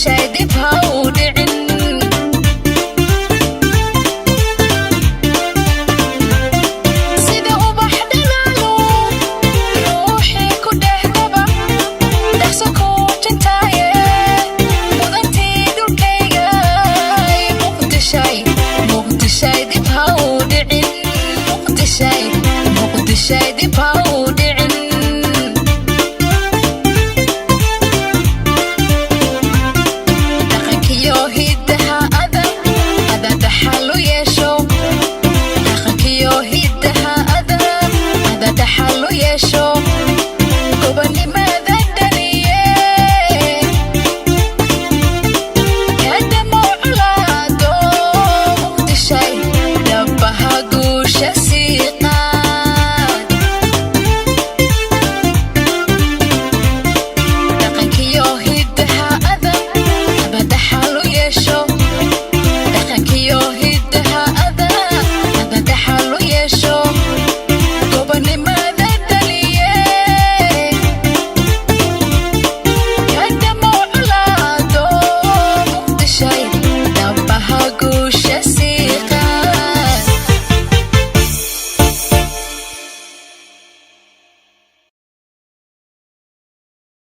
Muqdishay dib ha u dhicin. Sida ubax dhalaalo ruuxii ku dhehdaba dhaqso kuu jintaaye, mudantii dhulkayga. Muqdishay, Muqdishay dib ha u dhicin. Muqdishay, Muqdishay dib ha u dhicin. Dhaqankiyo hiddaha ada dhaxal u yeesho. Dhaqankiyo hiddaha ada dhaxal u yeesho. Gobonimada dhaliye kadamo colaado. Muqdishay dhabaha guusha sii qaad. Dhaqankiyo hiddaha ada dhaxal u yeesho. Dhaqankiyo hiddaha ada dhaxal u yeesho. Gobonimada.